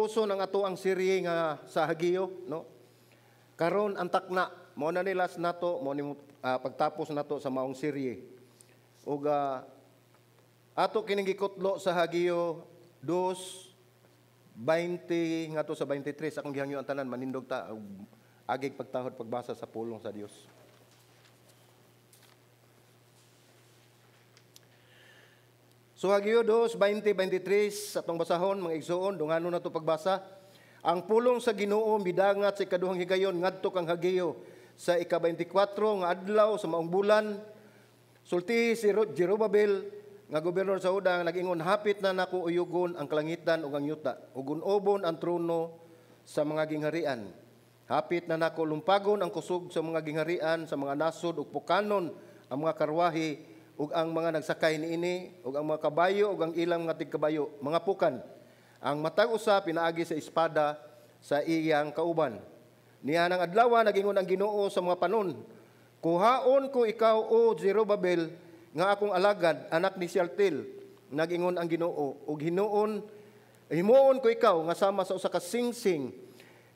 tapuson ang ato ang serye nga sa Hageo, no? Karon ang takna, mao na ni last nato, mao ni pagtapos nato sa maong serye. Ug ato kining gikutlo sa Hageo 2:20 ngadto sa 23. Akong gihangyo ang tanan manindog ta ug agig pagtahod pagbasa sa pulong sa Dios. So Hageo 2:20, 23 sa atong basahon, mga igsoon, dungano na to pagbasa. Ang pulong sa Ginoo midangat sa ikaduhang higayon ngadto kang Hageo sa ika-24 nga adlaw sa maong bulan. Sultihi si Jerubabel nga gobernador sa Huda nga nag-ingon, hapit na nako uyugon ang kalangitan ug ang yuta, ug unobon ang trono sa mga gingharian. Hapit na nako lumpagon ang kusog sa mga gingharian, sa mga nasod, ug pukanon ang mga karwahe ug ang mga nagsakay niini, ug ang mga kabayo ug ang ilang mga tigkabayo, mga pukan. Ang matag usa pinaagi sa espada sa iyang kauban. Niya nang adlaw nagingon ang Ginoo sa mga panon, kuhaon ko ikaw, o Jerubabel, nga akong alagad, anak ni Shealtiel, nagingon ang Ginoo, ug hinuon himuon ko ikaw nga sama sa usa ka singsing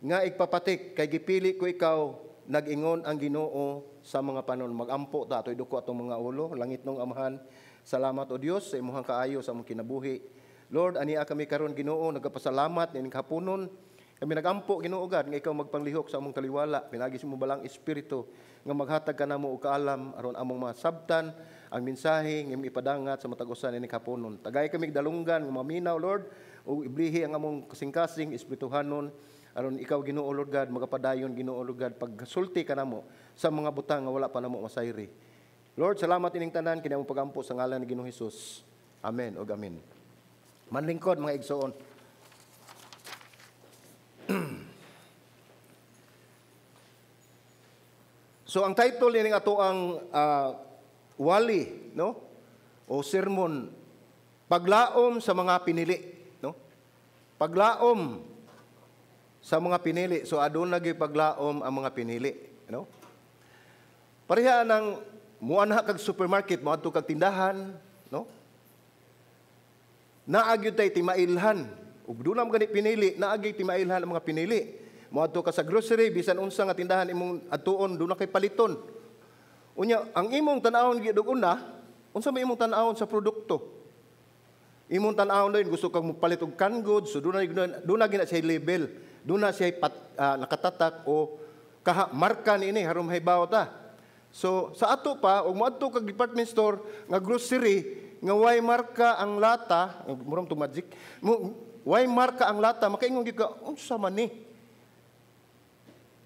nga igpapatik, kay gipili ko ikaw, nag-ingon ang Ginoo sa mga panon. Magampo ta atoy duko atong mga ulo. Langit nong Amahan, salamat o Dios sa imong kaayo sa among kinabuhi. Lord, ania kami karon, Ginoo, nagapasalamat nining hapunon. Kami nagampo, Ginoo God, nga ikaw magpanglihok sa among taliwala pinaagi sa imong balang espiritu nga maghatag ka namo og kaalam aron among masabtan ang mensahe nga imong ipadangat sa matag usa nining hapunon. Tagay kami dalunggan nga maminaw, Lord, ug iblihi ang among kasing-kasing espirituhanon aron ikaw, Ginoo Lord God, magapadayon, Ginoo Lord God, pagsulti ka namo sa mga butang nga wala pa namo masayri. Lord, salamat ining tanan kini among pagampo sa ngalan ni Ginoong Hesus. Amen ug amen. Manlingkod, mga igsoon. So ang title nining ato ang wali, no? O sermon, paglaom sa mga pinili, no? Paglaom sa mga pinili. So aduna gyud paglaom ang mga pinili, no? Pareha nang muanha kag supermarket, moadto kag tindahan, no? Naa gyud tay timailhan. Ug duna man gani pinili, naa gyud timailhan ang mga pinili. Moadto ka sa grocery, bisan unsa nga tindahan imong adtuon, duna kay paliton. Unya, ang imong tan-awon gyud og una, unsa may imong tan-awon sa produkto? Imong tan-awon din, gusto kang mopalit og canned goods, so duna duna gyud siya label, duna siya nakatatak o kaha marka niini haron mahibaw ta. So sa ato pa, og moadto kag department store nga grocery nga way marka ang lata, murang to magic, way marka ang lata, makaingon gyud ka, unsa man ni?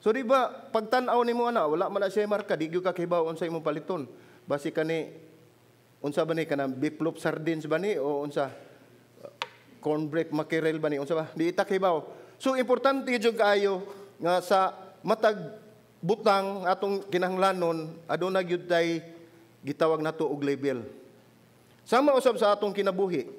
So di ba, pagtan-aw nimo ana, wala man na siya marka, di gyud ka kahibaw unsa imong paliton. Basi kani unsa ba ni, kanang beef loaf sardines ba ni o unsa cornbread mackerel ba ni, unsa ba? Di ita kahibaw. So importante jud kaayo nga sa matag butang atong kinahanglanon, aduna gyud tay gitawag nato og label. Sama usab sa atong kinabuhi.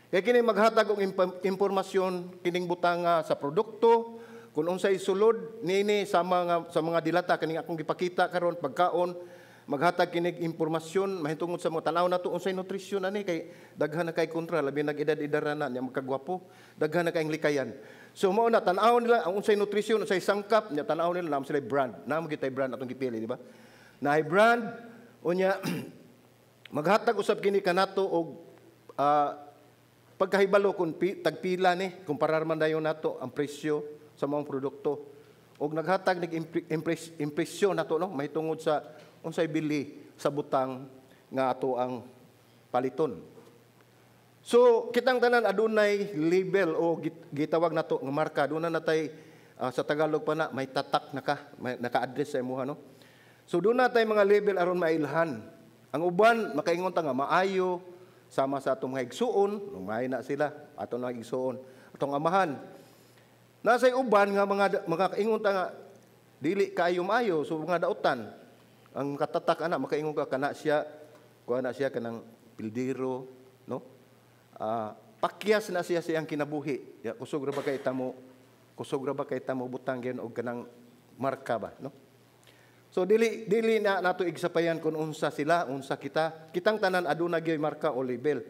Kay kini maghatag og impormasyon kining butanga sa produkto, kung unsay sulod niini sa mga dilata kining akong gipakita karon pagkaon, maghatag kinig impormasyon mahitungod sa mga tan-aw nato unsay nutrisyon ani, kay daghan na kay kontra, labi nag edad-edara na nya magkagwapo, daghan na kay likayan. So mao na tan-aw nila ang unsay nutrisyon, unsay sangkap nya, tan-aw nila naam sila brand. Naam gyud tay brand atong gipili, di ba? Naay brand unya maghatag usab kini kanato og pagkahibalo kung tagpila ni, kumparar man dayon nato ang presyo sa mga produkto. Og naghatag nig impresyon nato, no, mahitungod sa unsay bili sa butang nga ato ang paliton. So kitang tanan adunay label o gitawag nato nga marka, aduna natay sa Tagalog pa na may tatak na ka, may naka-address sa imuha, no. So doon natay mga label aron mailhan. Ang uban makaingon ta nga maayo sama sa atong mga igsuon, maayo na sila atong mga igsuon, atong amahan. Nasay uban nga mga kaingon ta nga dili kaayo maayo, so mga dautan. Ang katatak ana makaingon ka kana siya, kuha na siya kanang pildero, no? Pakyas na siya siyang kinabuhi. Ya, kusog ra ba kay tamo, kusog ra ba kay tamo butang gyud og kanang marka ba, no? So dili dili na nato igsapayan kung unsa sila, unsa kita. Kitang tanan aduna gyud marka o label.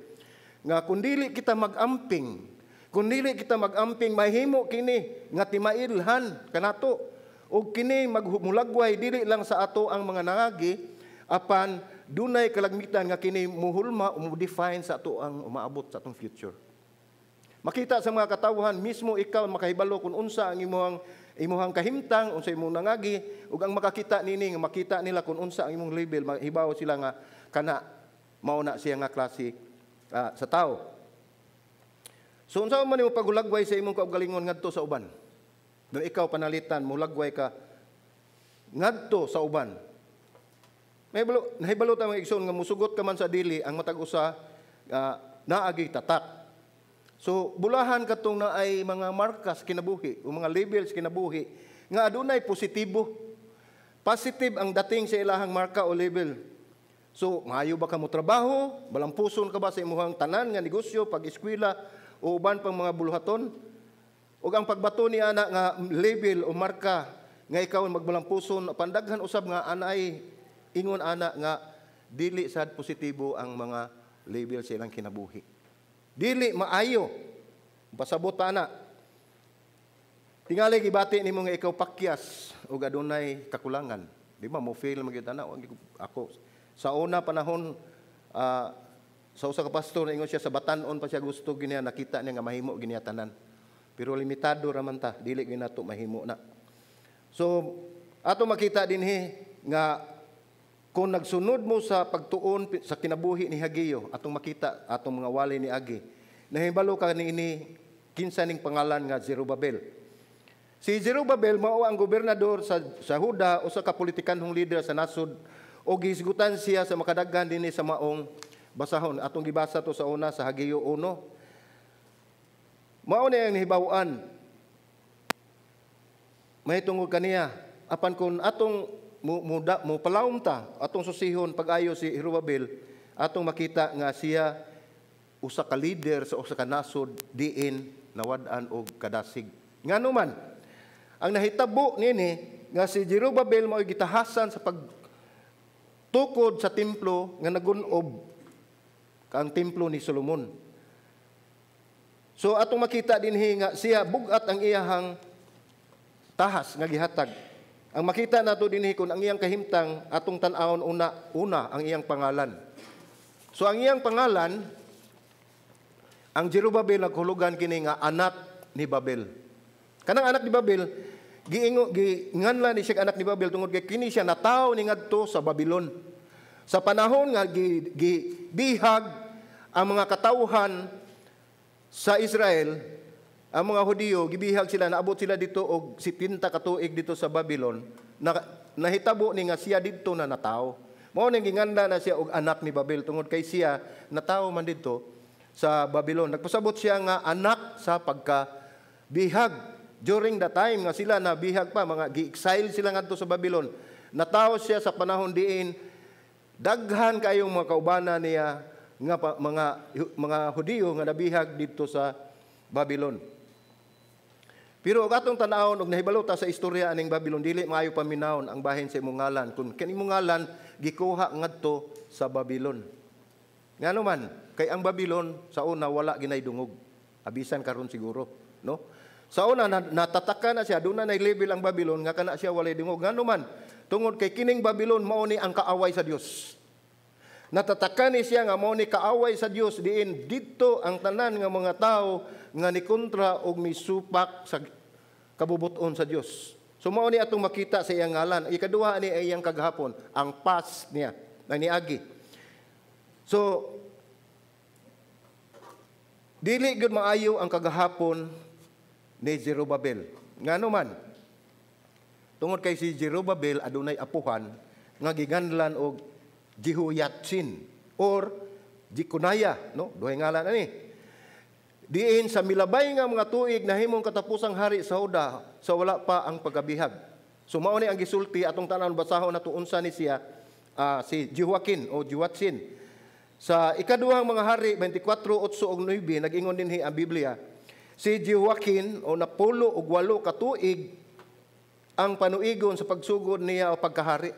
Nga kung dili kita magamping, Kung dili kita mag-amping, mahimo kini nga timailhan kanato. Og kini magmulagway dili lang sa ato ang mga nangagi, apan dunay kalagmitan nga kini muhulma o mo-define sa ato ang umaabot sa atong future. Makita sa mga katawhan, mismo ikaw makahibalo kung unsa ang imuhang kahimtang, unsa imong nangagi, ug ang makakita nini nga makita nila kung unsa ang imong label, mahibaw sila nga kana mao na siya nga klase sa tao. So unsa man nimo paghulagway sa imong kaugalingon ngadto sa uban? Nung ikaw panalitan, mulagway ka ngadto sa uban. Nahibalo, nahibalo ta, mga igsoon, nga musugot ka man sa dili, ang matag usa naagi tatak. So bulahan katong naay mga markas kinabuhi o mga labels kinabuhi nga adunay positibo. Positive ang dating sa ilahang marka o label. So maayo ba ka mo trabaho? Balampuson ka ba sa imuhang tanan nga negosyo, pag-eskwela o uban pang mga buluhaton? Ug ang pagbato ni ana nga label o marka nga ikaw magbalampuson, pandaghan usab nga anay ingon ana nga dili sad positibo ang mga label sa ilang kinabuhi. Dili maayo. Pasabot pa ana. Tingali gibati nimo nga ikaw pakyas ug adunay kakulangan. Di ba mo fail man gyud ana ako sa una panahon, sa usa ka pastor, ingon siya sa batan-on pa siya gusto giniya, nakita niya nga mahimo giniya tanan. Pero limitado ra man ta, dili gyud nato mahimo na. So ato makita dinhi nga kung nagsunod mo sa pagtuon sa kinabuhi ni Hageo, atong makita atong mga wali ni Agi, nahibalo ka niini kinsa ning pangalan nga Zerubbabel. Si Zerubbabel mao ang gobernador sa Huda, usa ka politikanhong leader sa nasod, o gihisgutan siya sa makadaghan dinhi sa maong basahon. Atong gibasa to sa una sa Hageo 1. Mao ni ang nahibaw-an mahitungod kaniya. Apan kung atong mo palawom ta, atong susihon pag-ayo si Zerubbabel, atong makita nga siya usa ka leader sa usa ka nasod diin nawad-an og kadasig. Ngano man ang nahitabo nini nga si Zerubbabel mao'y gitahasan sa pagtukod sa templo nga nagunob ang templo ni Solomon. So atong makita dinhi nga siya bugat ang iyahang tahas nga gihatag. Ang makita nato dinhi kung ang iyang kahimtang, atong tan-awon una una ang iyang pangalan. So ang iyang pangalan, ang Zerubbabel, naghulugan kini nga anak ni Babel. Kanang anak ni Babel, giingo giinganlan ni siya anak ni Babel tungod kay kini siya natawo ni ngadto sa Babylon. Sa panahon nga gibihag ang mga katawhan sa Israel, ang mga Hudiyo, gibihag sila, naabot sila dito og 70 ka tuig dito sa Babylon, na, nahitabo ni nga siya didto na natawo. Mao ning ginganda na siya og anak ni Babel tungod kay siya natawo man didto sa Babylon. Nagpasabot siya nga anak sa pagkabihag. During the time nga sila nabihag pa, mga gi-exile sila ngadto sa Babylon. Natawo siya sa panahon diin daghan kayong mga kaubanan niya nga mga Hudiyo nga nabihag didto sa Babylon. Pero og atong tan-awon og nahibalo ta sa istorya aning Babylon, dili maayo paminawon ang bahin sa imong ngalan kung kani imong ngalan gikuha ngadto sa Babylon. Ngano man kay ang Babylon sa una wala ginay dungog. Abisan karon siguro, no? Sa una natataka na siya, doon na label ang Babylon nga kana siya walay dungog. Ngano man tungod kay kining Babylon mao ni ang kaaway sa Dios. Natataka ni siya nga mao ni kaaway sa Dios diin didto ang tanan nga mga tawo nga nikontra og misupak sa kabubuton sa Dios. So mao ni atong makita sa iyang ngalan. Ikaduha ni ay iyang kagahapon, ang past niya na niagi. So dili gyud maayo ang kagahapon ni Zerubbabel. Ngano man? Tungod kay si Zerubbabel adunay apuhan nga giganlan og Jehoiachin or Jekonaya, no? Duhay ngalan ani. Diin sa milabay nga mga tuig nahimong katapusang hari sa Huda sa wala pa ang pagkabihag. So mao ni ang gisulti atong tanan, basahon nato unsa ni siya, si Jehoiakin o Jehoiachin. Sa Ikaduhang Mga Hari 24:8 ug 9, nag-ingon dinhi ang Biblia. Si Jehoiakin o 18 ka tuig ang panuigon sa pagsugod niya o pagkahari.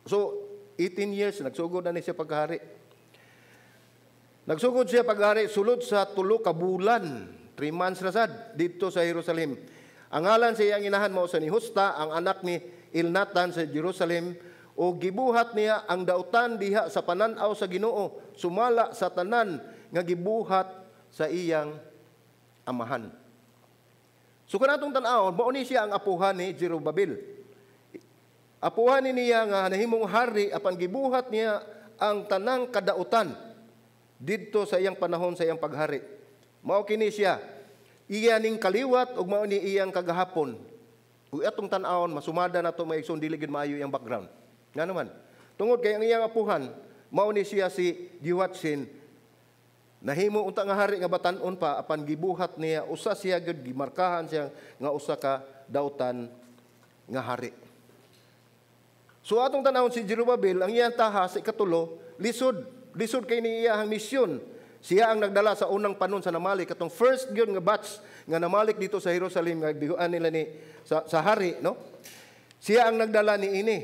So 18 years nagsugod na ni siya pagkahari. Nagsugod siya paghari sulod sa 3 ka bulan. 3 months ra sad didto sa Jerusalem. Ang ngalan sa iyang inahan mao sa ni Husta, ang anak ni Elnatan sa Jerusalem, o gibuhat niya ang dautan diha sa panan-aw sa Ginoo, sumala sa tanan nga gibuhat sa iyang amahan. So kung atong tan-awon, mao ni siya ang apuhan ni Jerubabel. Apuhan ni niya nga nahimong hari apan gibuhat niya ang tanang kadautan didto sa iyang panahon sa iyang paghari. Mao kini siya. Iya ning kaliwat ug mao ni iyang kagahapon. Ug atong tan-awon, masumada nato, mga igsoon, dili gyud maayo iyang background. Nga naman, tungod kay ang iyang apuhan mao ni siya si Jehoiachin, nahimo unta nga hari nga batan-on pa apan gibuhat niya, usa siya gyud gimarkahan siya nga usa ka dautan nga hari. So atong tanawon si Jerubabel, ang iyang tahas ikatulo, lisod, lisod kay ni iyang misyon. Siya ang nagdala sa unang panon sa namalik, katong first gyud nga batch nga namalik dito sa Jerusalem nga bihuan nila ni sa hari, no? Siya ang nagdala ni ini.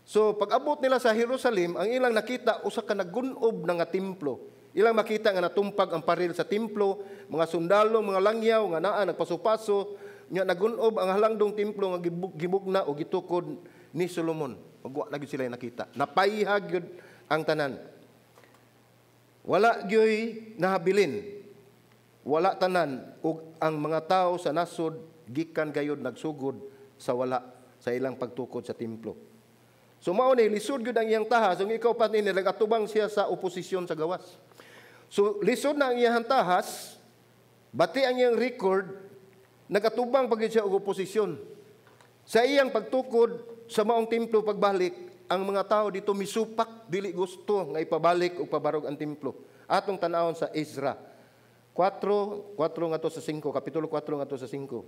So pag-abot nila sa Jerusalem, ang ilang nakita usa ka nagunob na nga templo. Ilang makita nga natumpag ang paril sa templo, mga sundalo, mga langyaw nga naa nagpaso-paso, nga nagunob ang halangdong templo nga gibugna o gitukod ni Solomon. Ug wa na gyud sila nakita. Napayhag gyud ang tanan. Wala gyoy nahabilin. Wala tanan ug ang mga tao sa nasod gikan gayud nagsugod sa wala sa ilang pagtukod sa templo. So mao ni lisod gyud ang iyang tahas, ug ikaw pa ni nagatubang siya sa oposisyon sa gawas. So lisod na ang iyang tahas, bati ang iyang record, nagatubang pa gyud siya og oposisyon. Sa iyang pagtukod sa maong templo pagbalik, ang mga tao dito misupak, dili gusto nga ipabalik o pabarog ang templo. Atong tan-awon sa Ezra 4, 4 ngadto sa 5, kapitulo 4 ngadto sa 5.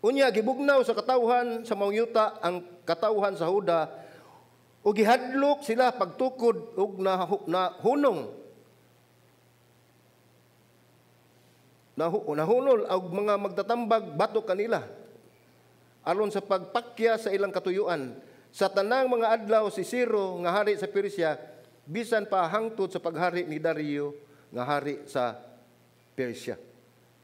Unya gibugnaw sa katawhan sa maong yuta ang katawhan sa Huda ug gihadlok sila pagtukod ug nahunong. Nahunol og mga magtatambag batok kanila aron sa pagpakya sa ilang katuyuan. Sa tanang mga adlaw si Ciro nga hari sa Persia, bisan pa hangtod sa paghari ni Dario nga hari sa Persia.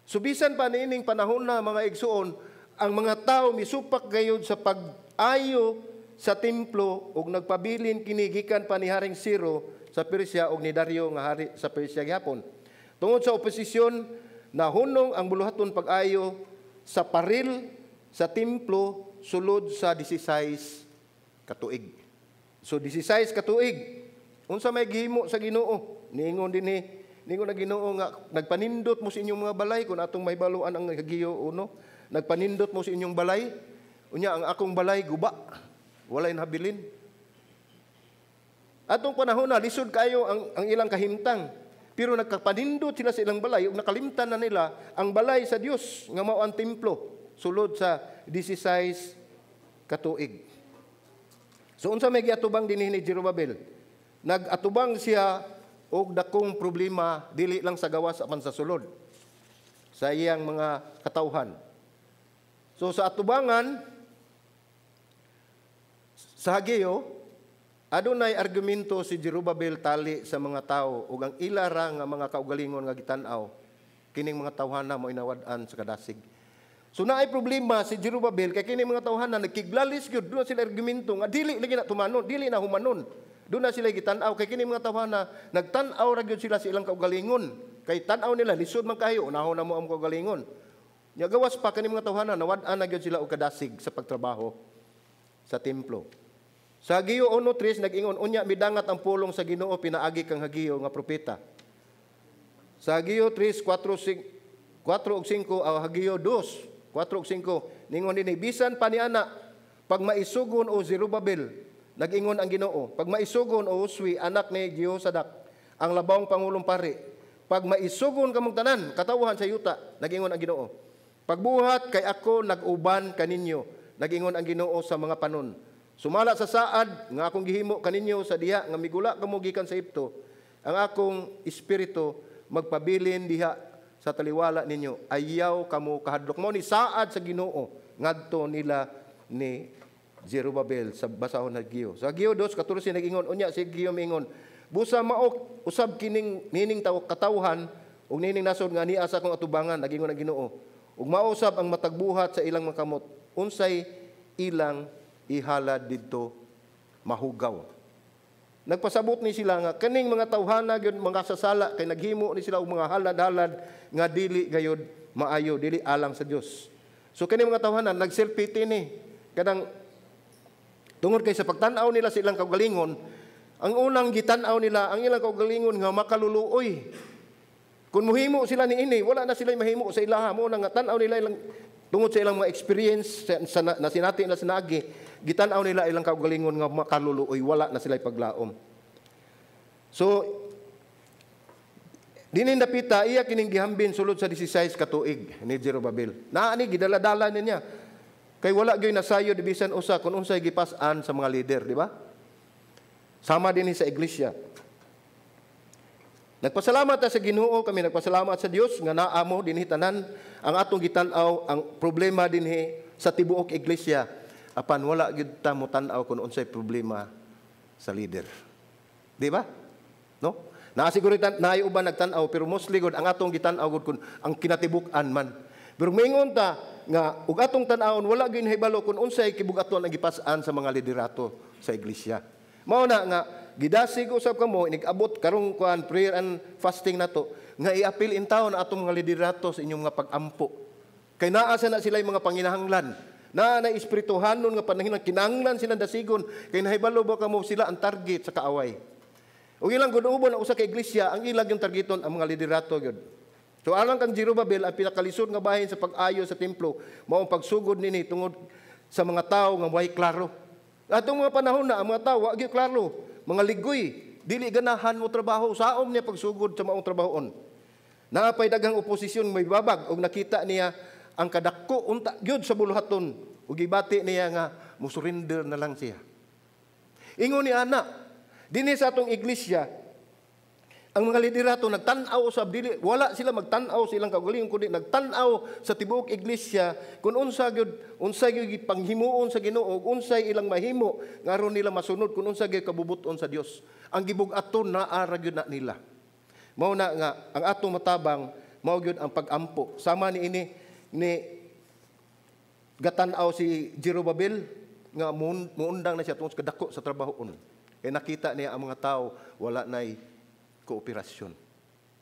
So bisan pa niining panahon na, mga igsuon, ang mga tao misupak gayud sa pag-ayo sa templo ug nagpabilin kini gikan pa ni Haring Ciro sa Persia ug ni Dario nga hari sa Persia gihapon. Tungod sa oposisyon, nahunong ang buluhaton pag-ayo sa paril sa templo sulod sa 16 katuig. So 16 katuig. Unsa may gihimo sa Ginoo? Niingon dinhi, niingon ang Ginoo nga nagpanindot mo sa inyong mga balay kung atong mahibaluan ang Hageo 1. Nagpanindot mo sa inyong balay. Unya ang akong balay guba. Walay nabilin. Atong panahon na lisod kayo ang ilang kahimtang. Pero nagkapanindot sila sa ilang balay ug nakalimtan na nila ang balay sa Dios nga mao ang templo sulod sa 16 katuig. So unsa may giatubang dinhi ni Jerubabel? Nagatubang siya og dakong problema dili lang sa gawas apan sa sulod sa iyang mga katawhan. So sa atubangan sa Hageo, adunay argumento si Jerubabel tali sa mga tao ug ang ila ra nga mga kaugalingon nga gitan-aw kining mga tawhana mo inawad-an sa kadasig. So naay problema si Jerubabel kay kini mga tawhana nagkiglalis gyud, doon sila argumento nga dili lagi na tumanon, dili na humanon. Doon na sila gitan-aw kay kini mga tawhana nagtan-aw ra gyud sila sa ilang kaugalingon. Kay tan-aw nila lisod man kayo, unahon na mo ang kaugalingon. Nya gawas pa kini mga tawhana nawad-an na gyud sila og kadasig sa pagtrabaho sa templo. Sa Hageo 1:3 nag-ingon, unya midangat ang pulong sa Ginoo pinaagi kang Hageo nga propeta. Sa Hageo 3, 4, 4 ug 5, Hageo 2, 4 ug 5, ningon dinhi, bisan pa ni ana pag maisugon o Zerubabel, nag-ingon ang Ginoo, pag maisugon o Josue anak ni Jehosadak, ang labawng pangulong pari, pag maisugon kamong tanan katawhan sa yuta, nag-ingon ang Ginoo. Pagbuhat kay ako nag-uban kaninyo, nag-ingon ang Ginoo sa mga panon. Sumala sa saad nga akong gihimo kaninyo sa diha nga migula kamo gikan sa Egipto, ang akong espiritu magpabilin diha sa taliwala ninyo, ayaw kamo kahadlok. Mo ni saad sa Ginoo ngadto nila ni Zerubabel sa basahon Hageo. Sa Hageo 2:14 nag-ingon, unya si Hageo mingon, busa mao usab kining nining tawo katawhan Ug niining nasod nga niya sa akong atubangan, nagingon ang Ginoo. Ug mausab ang matagbuhat sa ilang mga kamot, unsay ilang ihalad didto mahugaw. Nagpasabot ni sila nga kaning mga tawhana gyud mga sasala kay naghimo ni sila og mga halad-halad nga dili gayud maayo, dili alang sa Dios. So kini mga tawhana nag-self-pity ni kanang tungod kay sa pagtan-aw nila sa ilang kaugalingon, ang unang gitan-aw nila ang ilang kaugalingon nga makaluluoy. Kung mohimo sila niini, wala na sila mahimo sa ilaha mo nga tan-aw nila ilang tungod sa ilang mga experience sa na sinati na sinagi, gitan-aw nila ilang kaugalingon nga makaluluoy, wala na sila paglaom. So dinin dapita iya kining gihambin sulod sa 16 ka tuig ni Jerubabel. Naa ni gidala-dala niya. Kay wala gyud nasayod bisan usa kung unsay gipas-an sa mga leader, di ba? Sama din sa iglesia. Nagpasalamat ta sa Ginoo, kami nagpasalamat sa Dios nga naa mo dinhi tanan. Ang atong gitan-aw ang problema dinhi sa tibuok iglesia, apan wala gyud ta mo tan-aw kung unsay problema sa leader. Di ba? No? Naa siguro naay uban nagtan-aw, pero mostly gud ang atong gitan-aw gud kun ang kinatibuk-an man. Pero moingon ta nga ug atong tan-awon, wala gyud nahibalo kung unsay kibug-aton ang gipas-an sa mga liderato sa iglesia. Mao na nga gidasig usab kamo inig-abot karong kuan prayer and fasting nato nga i-appeal in taon atong mga liderato sa inyong mga pag-ampo. Kay naa sa na sila mga panginahanglan. Naa na espirituhanon nga panahon kinahanglan sila dasigon kay nahibalo ba kamo sila ang target sa kaaway. Ug ilang gud-ubon ang usa ka iglesia, ang ilang yung targeton ang mga liderato gyud. So alang kang Jerubabel, ang pinakalisod nga bahin sa pag-ayo sa templo mao ang pagsugod nini tungod sa mga tawo nga way klaro. Atong mga panahon na ang mga tawo wa gyud klaro, mga ligoy, dili ganahan mo trabaho, saom niya pagsugod sa maong trabahoon. Naapay daghang oposisyon may babag og nakita niya ang kadako unta gyud sa buluhaton ug gibati niya nga mo surrender na lang siya. Ingon ni ana, dinhi sa atong iglesia, ang mga liderato nagtan-aw sa dili, wala sila magtan-aw sa ilang kaugalingon kundi nagtan-aw sa tibuok iglesia kung unsa gyud gipanghimuon sa Ginoo ug unsay ilang mahimo nga aron nila masunod kung unsa gyud kabubut-on sa Dios. Ang gibug-aton naa ra gyud na nila. Mao na nga ang atong matabang mao gyud ang pag-ampo. Sama ni ini ni gatan-aw si Jerubabel nga muundang na siya tungod sa kadako sa trabahoon. Kay nakita niya ang mga tao wala nay kooperasyon.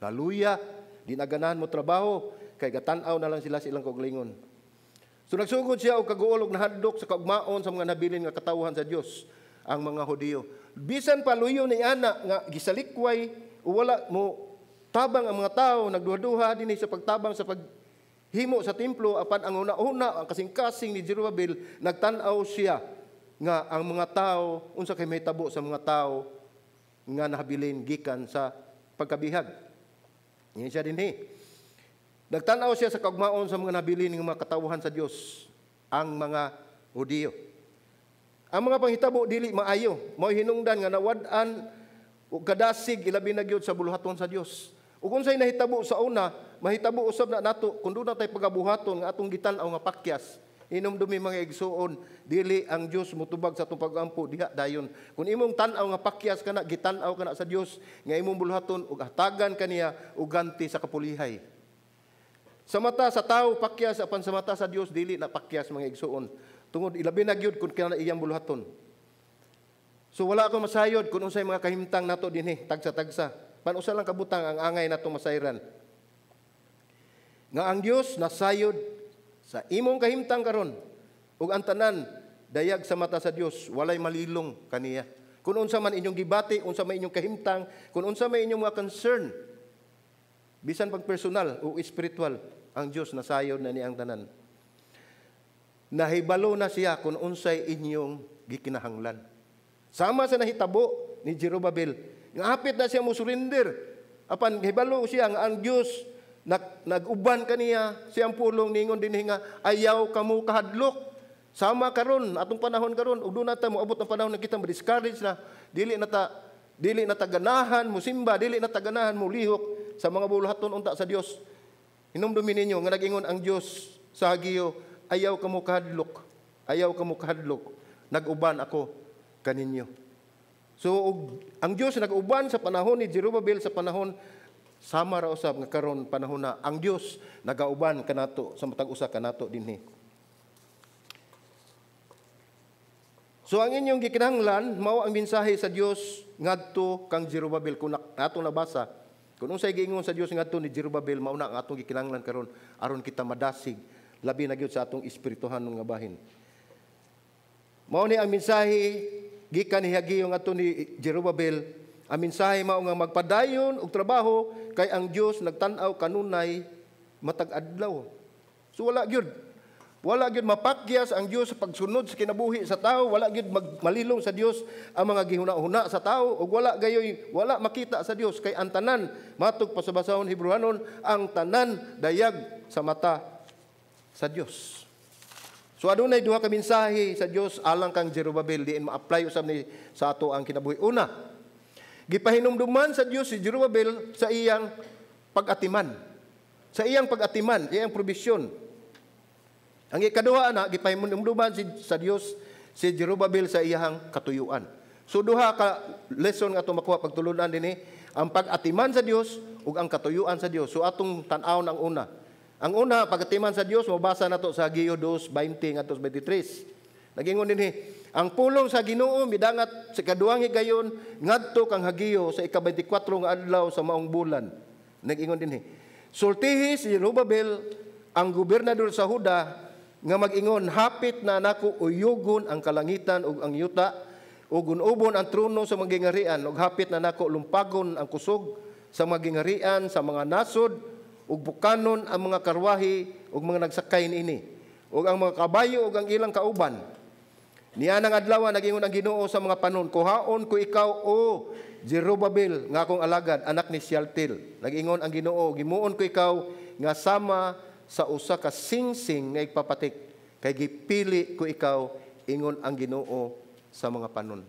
Naluya, di na ganahan mo trabaho, kay gatan-aw na lang sila sa ilang kaugalingon. So nagsugod siya og kaguol og nahadlok sa kaugmaon sa mga nabilin nga katawhan sa Dios, ang mga Hudiyo. Bisan pa luyo ni ana nga gisalikway o wala mo tabang ang mga tao, nagduha-duha dinhi sa pagtabang sa paghimo sa templo, apan ang una-una ang kasing-kasing ni Jerubabel, nagtan-aw siya nga ang mga tao unsa kay mahitabo sa mga tao nga nahabilin gikan sa pagkabihag. Yan siya dinhi. Nagtan-aw siya sa kaugmaon sa mga nabilin ng mga katawhan sa Dios, ang mga Hudiyo. Ang mga panghitabo dili maayo, mao hinungdan nga nawad-an og kadasig ilabi na gyud sa buluhaton sa Dios. Ug unsay nahitabo sa una, mahitabo usab na nato kung doon na tay pagabuhaton nga atong gitan-aw nga pakyas. Inomdumi mga igsuon, dili ang Dios motubag sa atong pagampo diha dayon. Kung imong tan-aw nga pakyas kana, gitan-aw kana sa Dios nga imong buluhaton ug hatagan kaniya og ganti sa kapulihay. Sa mata sa tawo pakyas, apan sa mata sa Dios dili na pakyas mga igsuon. Tungod ilabi na gyud kung kana iyang buluhaton. So wala ako masayod kung unsay mga kahimtang nato dinhi tagsa-tagsa. Panusa lang kabutang ang angay nato masayran. Nga ang Dios nasayod sa imong kahimtang karon ug ang tanan dayag sa mata sa Dios, walay malilong kaniya. Kung unsa man inyong gibati, unsa man inyong kahimtang, kung unsa man inyong mga concern, bisan pag personal o spiritual, ang Dios nasayod na niya ang tanan. Nahibalo na siya kung unsay inyong gikinahanglan. Sama sa nahitabo ni Jerubabel, nga hapit na siya mo surrender. Apan hibalo siya nga ang Dios nag-uban kaniya, siyang pulong ningon dinhi nga ayaw kamo kahadlok. Sama karon atong panahon karon ug doon na ta moabot ang panahon nga kita ma-discourage na, dili na ta ganahan mo simba, dili na ta ganahan mo lihok sa mga buluhaton unta sa Dios. Hinumdumi ninyo nga nag-ingon ang Dios sa Hageo, ayaw kamo kahadlok, ayaw kamo kahadlok, nag-uban ako kaninyo. So og, ang Dios nag-uban sa panahon ni Jerubabel, sa panahon Sama ra usab nga karon panahon na ang Dios nagauban kanato sa matag usa kanato dinhi. So ang inyong gikinahanglan mao ang mensahe sa Dios ngadto kang Jerubabel. Kung atong nabasa, kung unsay giingon sa Dios ngadto ni Jerubabel, mao na ang atong gikinahanglan karon aron kita madasig labi na gyud sa atong espirituhanon nga bahin. Mao ni ang mensahe gikan ni Hageo ngadto ni Jerubabel. Ang mensahe mao nga magpadayon og trabaho kay ang Dios nagtan-aw kanunay matag adlaw. So wala gyud. Wala gyud mapakyas ang Dios sa pagsunod sa kinabuhi sa tao, wala gyud malilong sa Dios ang mga gihuna-huna sa tao ug wala gayoy wala makita sa Dios kay ang tanan matug pa sa basahon Hebreohanon, ang tanan dayag sa mata sa Dios. So adunay duha ka mensahe sa Dios alang kang Jerubabel diin ma-apply usab ni sa ato ang kinabuhi. Una, gipahinumduman sa Dios si Jerubabel sa iyang pag-atiman. Sa iyang pag-atiman, iyang probisyon. Ang ikaduha na, gipahinumduman sa Dios si Jerubabel sa iyang katuyuan. So duha ka lesson nga atong makuha pagtulunan dinhi, ang pag-atiman sa Dios ug ang katuyuan sa Dios. So atong tan-awon ang una. Ang una, pag-atiman sa Dios, mabasa nato sa Hageo 2:20 ngadto 23. Nagingon dinhi, ang pulong sa Ginoo midangat sa ikaduhang higayon ngadto kang Hageo sa ika-24 nga adlaw sa maong bulan. Nagingon dinhi, sultihi si Jerubabel ang gobernador sa Huda nga mag-ingon, hapit na nako uyugon ang kalangitan ug ang yuta ug gunubon ang trono sa mga gingarian ug hapit na nako lumpagon ang kusog sa mga gingarian sa mga nasod ug bukanon ang mga karwahe ug mga nagsakay niini ug ang mga kabayo ug ang ilang kauban. Niya nang adlaw nagingon ang Ginoo sa mga panon, kuhaon ko ikaw o Jerubabel nga akong alagad, anak ni Shealtiel. Nagingon ang Ginoo, gimuon ko ikaw nga sama sa usa ka singsing nga igpapatik, kay gipili ko ikaw, ingon ang Ginoo sa mga panon.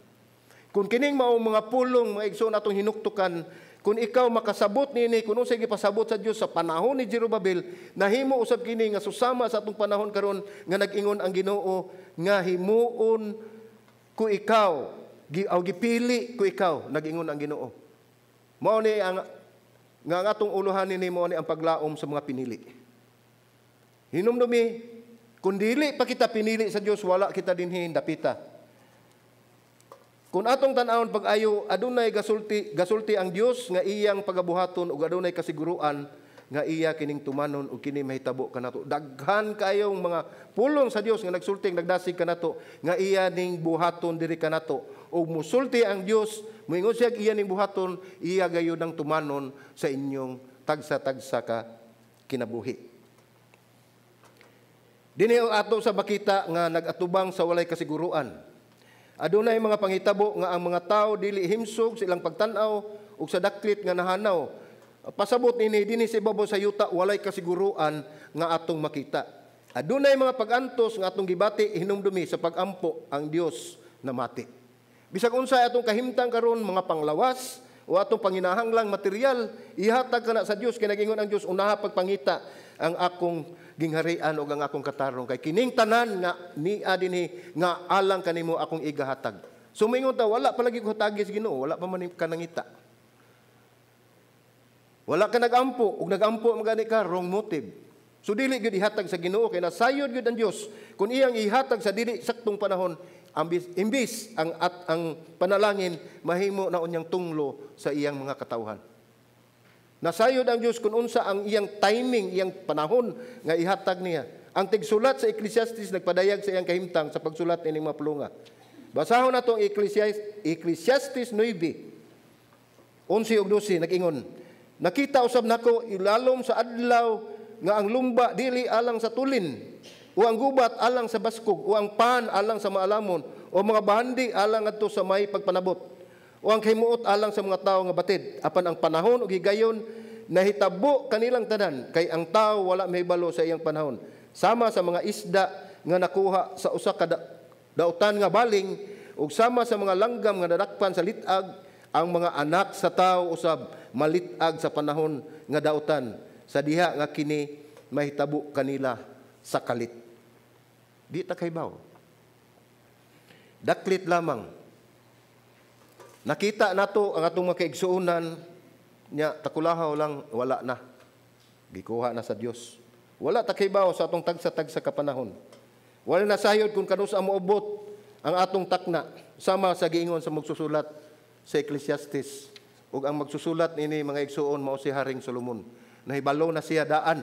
Kung kining mao mga pulong mga igsoon atong hinuktukan, kung ikaw makasabot niini, kung unsay gipasabot sa Dios sa panahon ni Jerubabel, nahimo usab kini nga susama sa atong panahon karon nga nag-ingon ang Ginoo nga himuon ko ikaw, aw gipili ko ikaw, nag-ingon ang Ginoo. Mao ni ang nga ang atong uluhan nini, mao ni ang paglaom sa mga pinili. Hinumdumi, kung dili pa kita pinili sa Dios, wala kita dinhi dapita. Kung atong tan-awon pag-ayo, adunay gasulti ang Dios nga iyang pagabuhaton ug adunay kasiguruan nga iya kining tumanon ug kini mahitabo kanato. Daghan kayong mga pulong sa Dios nga nagsulting nagdasig kanato nga iya ning buhaton diri kanato. Ug musulti ang Dios, moingon siya iya ning buhaton, iya gayud ang tumanon sa inyong tagsa-tagsa ka kinabuhi. Dinhi ang ato sa makita nga nag-atubang sa walay kasiguruan. Adunay mga panghitabo nga ang mga tao dili himsog sa ilang pagtan-aw ug sa daklit nga nahanaw. Pasabot nini dinhi sa ibabaw sa yuta walay kasiguruan nga atong makita. Adunay mga pag-antos nga atong gibati hinumdumi sa pag-ampo ang Dios namati. Bisag unsa atong kahimtang karon mga panglawas o atong panginahanglang material, ihatag kana sa Dios kay nagingon ang Dios, unaha pagpangita ang akong gingharian og ang akong katarong kay kining tanan nga niya dinhi nga alang kanimo akong igahatag. So moingon ta wala palagi ko hatagi sa Ginoo, wala pa man ka nangita. Wala ka nagampo ug nagampo man gani ka wrong motive. So dili gyud ihatag sa Ginoo kay nasayod gyud ang Dios kun iyang ihatag sa dili saktong panahon, imbis ang at ang panalangin mahimo na unyang tunglo sa iyang mga katawhan. Nasayod ang Dios kung unsa ang iyang timing, iyang panahon nga ihatag niya. Ang tigsulat sa Ecclesiastes nagpadayag sa iyang kahimtang sa pagsulat nining mga pulunga. Basahon nato ang Ecclesiastes 9:11 ug 12 nag-ingon, nakita usab nako ilalom sa adlaw nga ang lumba dili alang sa tulin, o ang gubat alang sa baskog, o ang pan alang sa maalamon, o mga bahandi alang ngadto sa may pagpanabot, o ang kahimuot alang sa mga tawo nga batid. Apan ang panahon ug higayon nahitabo kanilang tanan, kay ang tawo wala mahibalo sa iyang panahon. Sama sa mga isda nga nakuha sa usa ka dautan nga baling, ug sama sa mga langgam nga nadakpan sa lit-ag, ang mga anak sa tawo usab malit-ag sa panahon nga dautan, sa diha nga kini mahitabo kanila sa kalit. Di ta kaybaw. Daklit lamang. Nakita nato ang atong mga kaigsuonan Nya takulahaw lang, wala na. Gikuha na sa Dios. Wala ta kahibaw sa atong tagsa-tagsa ka panahon. Wala na sayod kung kanusa moobot ang atong takna, sama sa giingon sa magsusulat sa Ecclesiastes. Ug ang magsusulat nini, mga igsuon, mao si Haring Solomon. Nahibalo na siya daan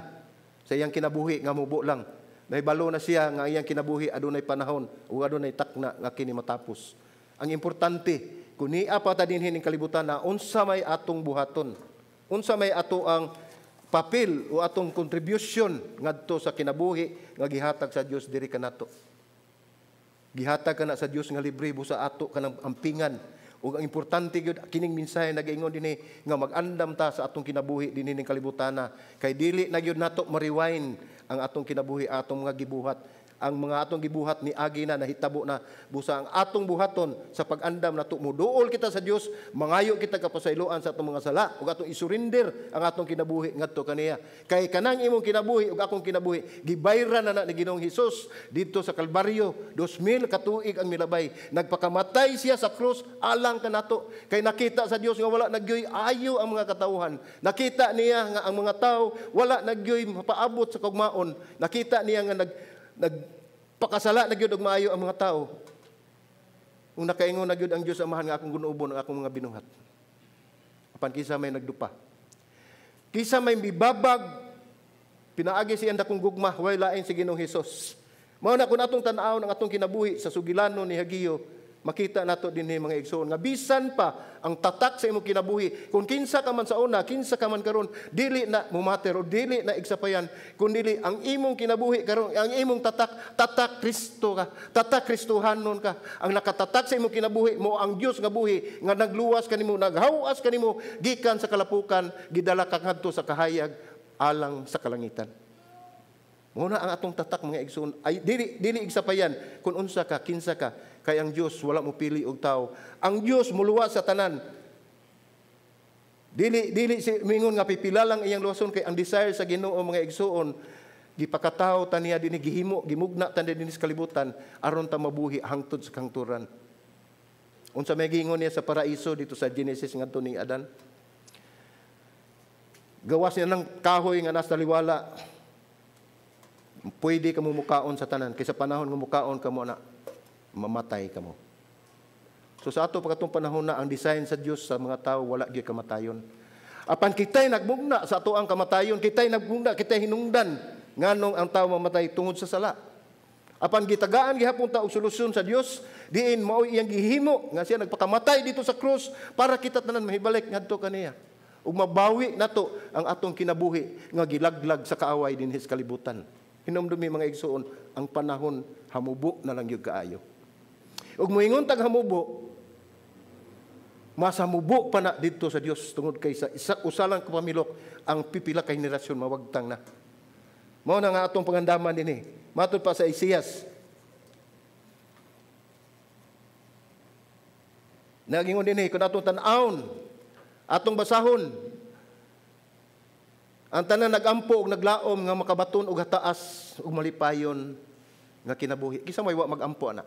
sa iyang kinabuhi nga mubo lang. Nahibalo na siya nga iyang kinabuhi adunay panahon ug adunay takna nga kini matapos. Ang importante, kung niya pa ta dinhi ning kalibutan na, unsa may atong buhaton? Unsa may ato ang papel o atong contribution ngadto sa kinabuhi nga gihatag sa Dios diri kanato? Gihatag kana sa Dios nga libre busa ato kanang ampingan. Ug ang importante gyud, kining mensahe nagaingon dinhi nga mag-andam ta sa atong kinabuhi dinhi ning kalibutana, kay dili na gyud nato ma-rewind ang atong kinabuhi, atong mga gibuhat. Ang mga atong gibuhat ni agi na, nahitabo na. Busa ang atong buhaton sa pag-andam nato, muduol kita sa Dios, mangayo kita kapasayloan sa atong mga sala ug atong isurrender ang atong kinabuhi ngadto kaniya. Kay kanang imong kinabuhi ug akong kinabuhi, gibayran na na ni Ginoong Hesus didto sa Kalbaryo, 2000 katuig ang milabay. Nagpakamatay siya sa krus alang kanato. Kay nakita sa Dios nga wala nagyoy ayo ang mga katawhan. Nakita niya nga ang mga tao wala nagyoy mapaabot sa kaugmaon. Nakita niya nga nagpakasala na gyud og maayo ang mga tao. Kung nakaingon na gyud ang Dios Amahan nga akong gunuobon ang akong mga binuhat. Apan kinsa may nagdupa? Kinsa may mibabag pinaagi siyang dakong gugma, way lain si Ginoong Hesus. Mao na kung atong tan-awon ang atong kinabuhi sa sugilanon ni Hageo, makita nato dinhi, mga igsoon, nga bisan pa ang tatak sa imong kinabuhi, kung kinsa ka man sa una, kinsa ka man karon, dili na mumatter o dili na igsapayan, kun dili ang imong kinabuhi karon, ang imong tatak, tatak Kristo ka, tatak Kristohanon ka. Ang nakatatak sa imong kinabuhi mo ang Dios nga buhi nga nagluwas kanimo, naghawas kanimo gikan sa kalapukan, gidala ka ngadto sa kahayag alang sa kalangitan. Mao na ang atong tatak, mga igsoon, ay dili dili igsapayan kung unsa ka, kinsa ka, kay ang Dios wala mo pili og tao. Ang Dios muluwas sa tanan. Dili dili si mingon nga pipila lang iyang luwason, kay ang desire sa Ginoo, mga igsoon, gipakatawo ta niya dinhi, gihimo, gimugna ta dinhi sa kalibutan aron ta mabuhi hangtod sa kahangturan. Unsa may giingon niya sa paraiso dito sa Genesis ngadto ni Adan? Gawas niya ng kahoy nga nasa taliwala, pwede ka mo mukaon sa tanan, kaysa panahon nga mukaon ka mo na, mamatay ka mo. So sa ato pa katong panahon na, ang design sa Dios sa mga tao, wala gyud kamatayon. Apan kita'y nagmugna sa ato ang kamatayon, kita'y nagmugna, kita'y hinungdan nganong ang tao mamatay tungod sa sala. Apan gitagaan gihapon ta og solusyon sa Dios, diin mao iyang gihimo nga siya nagpakamatay dito sa krus para kita tanan mahibalik ngadto kaniya. Ug mabawi nato ang atong kinabuhi nga gilaglag sa kaaway dinhi sa kalibutan. Hinumdumi, mga igsuon, ang panahon hamubo na lang gyud kaayo. Ug moingon tag hamubo, mas hamubo pa na didto sa Dios, tungod kay sa isa usa lang ka pamilok, ang pipila ka henerasyon mawagtang na. Mao na nga atong pangandaman dinhi. Matud pa sa Isaias. Nagingon dinhi, kung atong tan-awon, atong basahon, ang tanan nagampo og naglaom nga makabaton og hataas ug malipayon nga kinabuhi. Kinsa may wa magampo ana?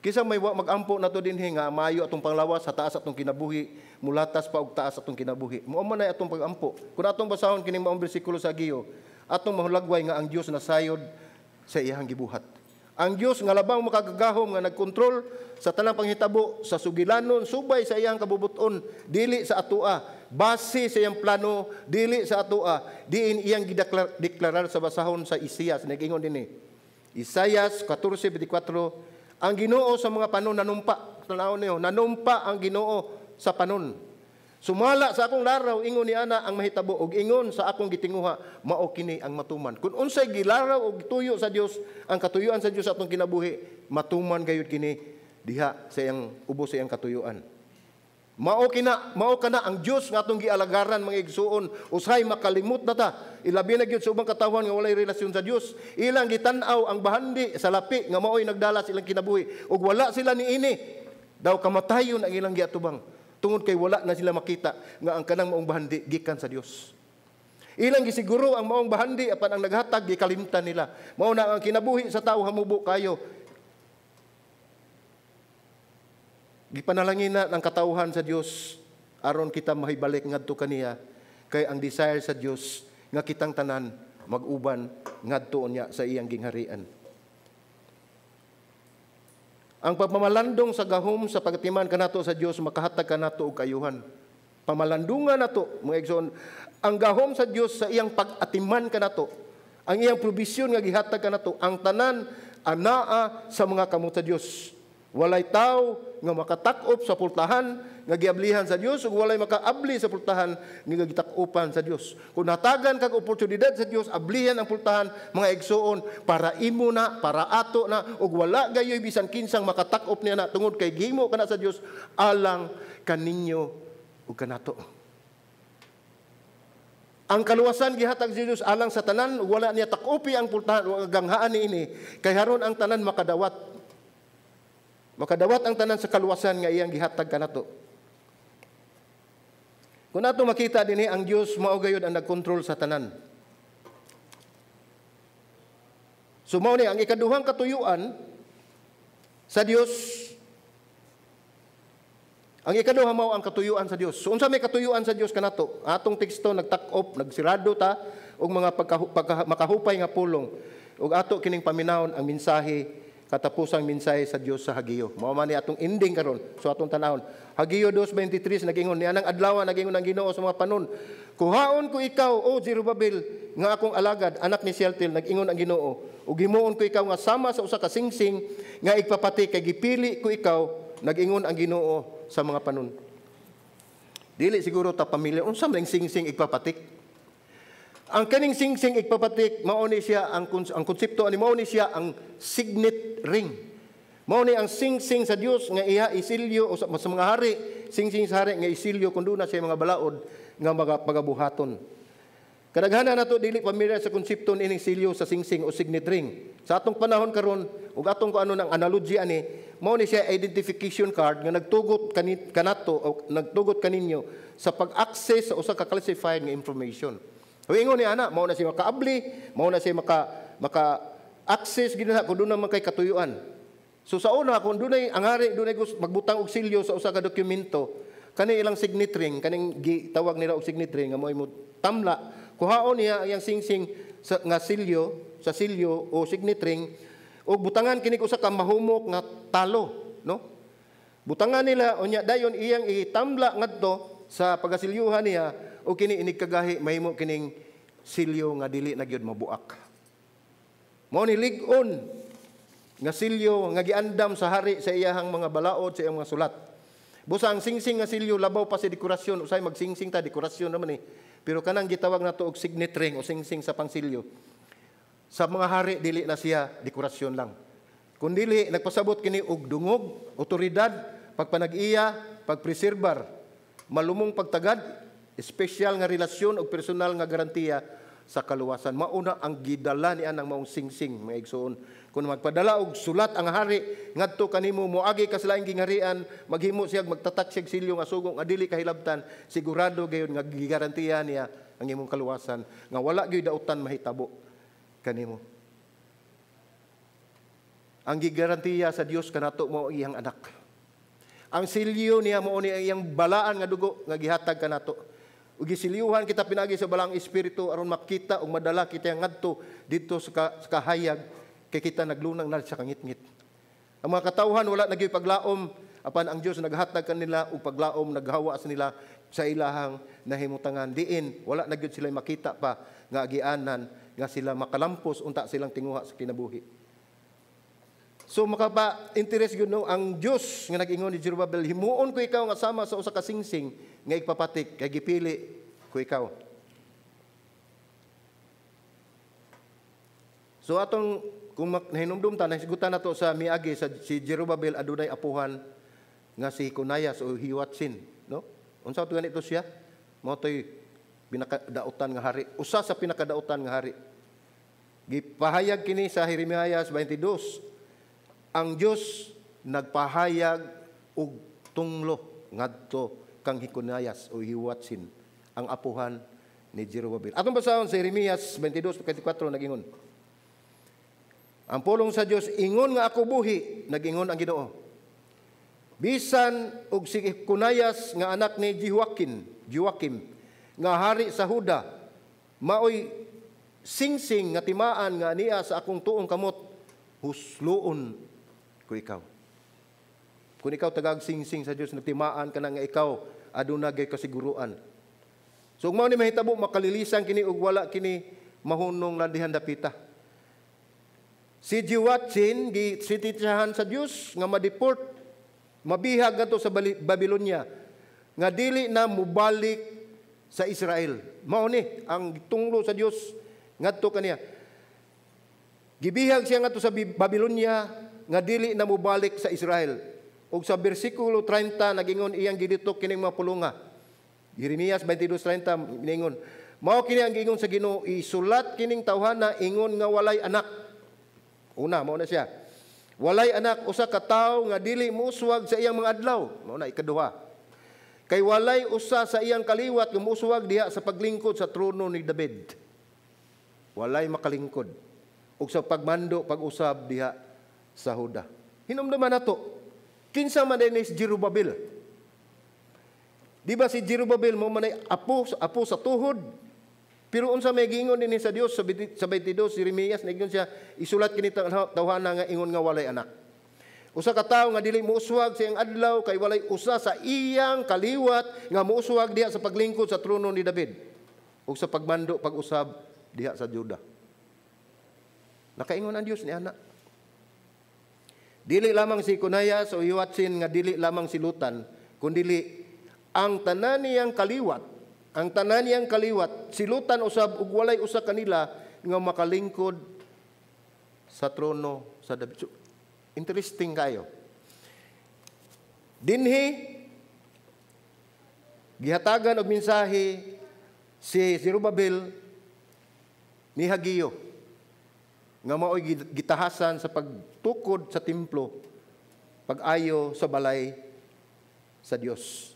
Kinsa may wa magampo nato dinhi nga maayo atong panglawas, hataas atong kinabuhi, mulatas pa og taas atong kinabuhi? Mao man ay atong pagampo. Kung atong basahon kining maong bersikulo sa Hageo, atong mahulagway nga ang Dios nasayod sa iyang gibuhat. Ang Dios nga labang makagagahom nga nagkontrol sa tanang panghitabo sa sugilanon subay sa iyang kabubuton, dili sa atoa, base sa iyang plano, dili sa atoa, diin iyang gideklarar sa basahon sa Isaias. Nag-ingon dinhi. Isaias 14:24, ang Ginoo sa mga panon nanumpa. Tanawon niyo, nanumpa ang Ginoo sa panon. Sumala sa akong laraw, ingon ni ana ang mahitabo, ug ingon sa akong gitinguha, mao kini ang matuman. Kung unsay gilaraw og gituyo sa Dios, ang katuyuan sa Dios sa atong kinabuhi, matuman gayud kini diha sa iyang ubos sa iyang katuyuan. Mao kana ang Dios nga atong gialagaran, mga igsuon. Usahay makalimot na ta. Ilabi na gyud sa ubang katawhan nga walay relasyon sa Dios. Ilang gitan-aw ang bahandi sa lapi nga maoy nagdala sa ilang kinabuhi, ug wala sila niini. Daw kamatayon ang ilang giatubang. Tungod kay wala na sila makita nga ang kanang maong bahandi gikan sa Dios. Ilang gisiguro ang maong bahandi, apan ang naghatag gikalimtan nila. Mao na ang kinabuhi sa tao hamubo kayo. Gipanalangin na ng katawhan sa Dios Aron kita mahibalik ngadto kaniya, kay ang desire sa Dios nga kitang tanan mag-uban ngadto niya sa iyang gingharian. Ang pagmamalandong sa gahom sa pagatiman kanato sa Dios makahatag kanato og kaayuhan. Pamalandungan nato, mga igsoon, ang gahom sa Dios sa iyang pag-atiman kanato, ang iyang probisyon nga gihatag kanato, ang tanan anaa sa mga kamot sa Dios. Walay tao nga makatak-op sa pultahan nga giablihan sa Dios ug walay makaabli sa pultahan nga gitak-opan sa Dios. Kung natagan kag oportunidad sa Dios, ablihan ang pultahan, mga igsoon, para imo na, para ato na, ug wala gayoy bisan kinsang makatak-op niya na tungod kay gihimo kana sa Dios alang kaninyo ug kanato. Ang kaluwasan gihatag sa Dios alang sa tanan ug wala niya tak-opi ang pultahan o ganghaan niini kay haron ang tanan makadawat. Makadawat ang tanan sa kaluwasan nga iyang gihatag kanato. Kung nato makita dinhi, ang Dios mao gayud ang nagkontrol sa tanan. So mao ni ang ikaduhang katuyuan sa Dios. Ang ikaduha mao ang katuyuan sa Dios. So unsa may katuyuan sa Dios kanato? Atong teksto nagtak-op, nagsirado ta og mga makahupay nga pulong ug ato kining paminawon ang mensahe, katapusang mensahe sa Dios sa Hageo. Mao man ni atong ending karon. So atong tanawon. Hageo 2:23 nag-ingon niya nang adlaw, nag-ingon ang Ginoo sa mga panon. Kuhaon ko ikaw, o Zerubbabel, nga akong alagad, anak ni Shealtiel, nag-ingon ang Ginoo. Ug himuon ko ikaw nga sama sa usa ka singsing nga igpapati kay gipili ko ikaw, nag-ingon ang Ginoo sa mga panon. Dili siguro ta pamilya unsa man singsing igpapatik. Ang kaning singsing igpapatik mao ni siya ang konsepto ani, mao ni siya ang signet ring. Mao ni ang singsing sa Dios nga iya isilyo o sa mga hari, singsing sa hari nga isilyo kun duna siya mga balaod nga mga pagabuhaton. Kadaghanan nato dili pamilyar sa konsepto nining silyo sa singsing o signet ring. Sa atong panahon karon ug atong kuano ng analogy ani, mao ni siya identification card nga nagtugot kanato o nagtugot kaninyo sa pag-access sa usa ka classified nga information. Ingon ni ana, mao na siya makaabli, mao na siya maka-access gid na kung doon naman kay katuyuan. So sa una, kung dunay ang hari dunay magbutang og silyo sa usa ka dokumento, kani ilang signet ring, kaning gitawag nila og signet ring nga mo'y mo tamla, kuhaon niya ang singsing sa nga silyo, sa silyo o signet ring, og butangan kini usa ka mahumok nga talo, no? Butangan nila unya dayon iyang itamla ngadto sa pagasilyuhan niya o kini inig kagahi mahimo kining silyo nga dili na gyud mabuak. Mao ni lig-on nga silyo nga giandam sa hari sa iyahang mga balaod, sa iyang mga sulat. Busa ang singsing nga silyo labaw pa sa dekorasyon, usay magsingsing ta dekorasyon naman eh. Pero kanang gitawag nato og signet ring o singsing sa pangsilyo. Sa mga hari dili na siya dekorasyon lang. Kun dili nagpasabot kini og dungog, otoridad, pagpanag-iya, pagpreserbar, malumong pagtagad, espesyal nga relasyon og personal nga garantiya sa kaluwasan. Mauna ang gidala ni anang maong singsing, mga igsoon. Kung magpadala og sulat ang hari ngadto kanimo, moagi ka sa laing gingharian, maghimo siya magtatak siya silyo nga sugo nga dili kahilabtan, sigurado gayud nga gigarantiya niya ang imong kaluwasan nga wala gyud dautan mahitabo kanimo. Ang gigarantiya sa Dios kanato mao iyang anak. Ang silyo niya mao ni ang iyang balaan nga dugo nga gihatag kanato. Ug gisilyuhan kita pinagi sa balang espiritu aron makita ug madala kita ngadto didto sa kahayag kay kita naglunang na sa kangitngit. Ang mga katawhan wala nagyoy paglaom, apan ang Dios naghatag kanila og paglaom, naghawa sa nila sa ilahang nahimutangan. Diin wala na gyud sila makita pa nga agianan nga sila makalampos unta silang tinguha sa kinabuhi. So makapa-interest gyud no ang Dios nga nag-ingon ni Zerubbabel, himuon ko ikaw nga sama sa usa ka singsing nga igpapatik kay gipili ko ikaw. So atong kung nahinumdum ta, nahisgutan nato sa miagi sa si Zerubbabel adunay apuhan nga si Konayas o Hiwatsin, no? Unsa to ganito siya? Mao toy pinakadautan nga hari, usa sa pinakadautan nga hari. Gipahayag kini sa Jeremias 22. Ang Dios nagpahayag og tunglo ngadto kang Hikonayas o Hiwatsin, ang apuhan ni Zerubbabel. Atong basahon sa Jeremias 22:24 nagingon. Ang pulong sa Dios, ingon nga ako buhi, nagingon ang Ginoo. Bisan og si Kunayas nga anak ni Jehoiakim nga hari sa Huda, maoy singsing nga timaan nga niya sa akong tuong kamot, husloon ko ikaw. Kung ikaw tagag singsing sa Dios, nagtimaan ka na nga ikaw aduna gay kasiguruan. So ug mao ni mahitabo, makalilisan kini ug wala kini mahunong landihan dapita. Si Jehoiachin gisentensyahan sa Dios nga ma-deport, mabihag ngadto sa Babylonia, nga dili na mubalik sa Israel. Mao ni ang gitunglo sa Dios ngadto kaniya. Gibihag siya ngadto sa Babylonia nga dili na mubalik sa Israel. Ug sa bersikulo 30 nagingon iyang giditok kining mga pulunga. Jeremias 22:30 ningon, mao kini ang giingon sa Ginoo, isulat kining tawhana ingon nga walay anak. Una, mao na siya. Walay anak, usa ka tawo nga dili mouswag sa iyang mga adlaw. Mao na ikaduha. Kay walay usa sa iyang kaliwat nga mouswag diha sa paglingkod sa trono ni David. Walay makalingkod ug sa pagmando pag-usab diha sa Huda. Hinumduman nato, kinsa man din si Jerubabel? Di ba si Jerubabel mo man ay apo sa tuhod? Pero unsa may giingon dinhi sa Dios sa 22 Jeremias, niingon siya, isulat kini tawhana nga ingon nga walay anak. Usa ka tawo nga dili mouswag sa iyang adlaw kay walay usa sa iyang kaliwat nga mouswag diha sa paglingkod sa trono ni David ug sa pagmando pag-usab diha sa Juda. Nakaingon ang Dios ni ana. Dili lamang si Kunayas o Joachin nga dili lamang si Lutan, kundili ang tanan niyang kaliwat. Ang tanan niyang kaliwat, silutan usab ug walay usa kanila nga makalingkod sa trono sa David. So, interesting kayo. Dinhi gihatagan og mensahe si Zerubabel ni Hageo nga maoy gitahasan sa pagtukod sa templo, pag-ayo sa balay sa Dios.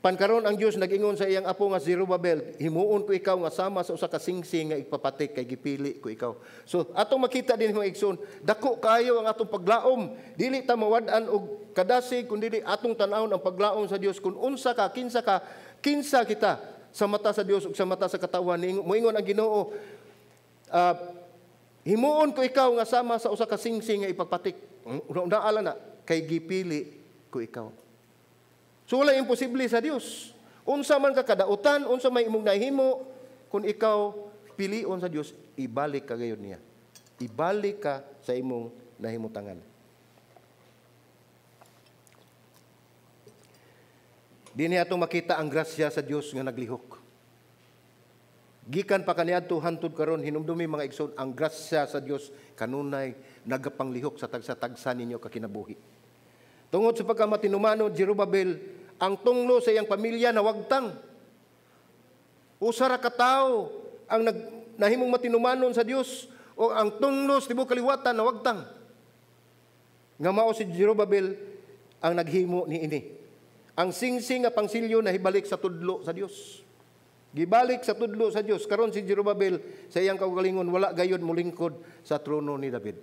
Pankaron ang Dios nag-ingon sa iyang apo nga Zerubabel, himuon ko ikaw nga sama sa usa ka singsing nga ipapatik kay gipili ko ikaw. So atong makita din mga igsoon, dako kaayo ang atong paglaom. Dili ta mawad-an og kadasig kun dili atong tan-awon ang paglaom sa Dios kun unsa ka, kinsa ka, kinsa kita sa mata sa Dios ug sa mata sa katawhan. Moingon ang Ginoo, himuon ko ikaw nga sama sa usa ka singsing nga ipagpatik. Una-una na kay gipili ko ikaw. So wala imposible sa Dios. Unsa man ka kadautan, unsa may imong nahimo, kung ikaw pilion sa Dios, ibalik ka gayon niya. Ibalik ka sa imong nahimutangan. Di niya atong makita ang grasya sa Dios nga naglihok. Gikan pa kaniadto hantod karon, hinumdumi mga igsoon, ang grasya sa Dios kanunay nagapanglihok sa tagsa-tagsa ninyo kakinabuhi. Tungod sa pagkamatinumanon, Zerubabel, ang tunglo sa iyang pamilya nawagtang. Usa ra ka tawo ang nahimong matinumanon sa Dios o ang tunglo sa tibuok kaliwatan nawagtang. Nga mao si Zerubabel ang naghimo niini. Ang singsing nga pangsilyo nahibalik sa tudlo sa Dios. Gibalik sa tudlo sa Dios. Karon si Zerubabel sa iyang kaugalingon wala gayud molingkod sa trono ni David.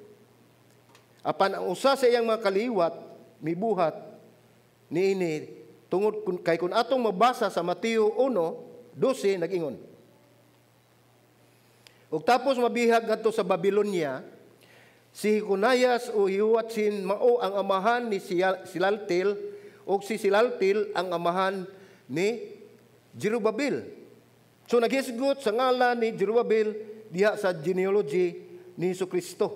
Apan ang usa sa iyang mga kaliwat mibuhat niini tungod kay kun atong mabasa sa Mateo 1:12 nag-ingon. Ug tapos mabihag ngadto sa Babylonia si Jeconayas o Jehoiachin mao ang amahan ni Silaltil ug si Silaltil ang amahan ni Zerubabel. So naghisgot sa ngalan ni Zerubabel diha sa genealogy ni Hesukristo.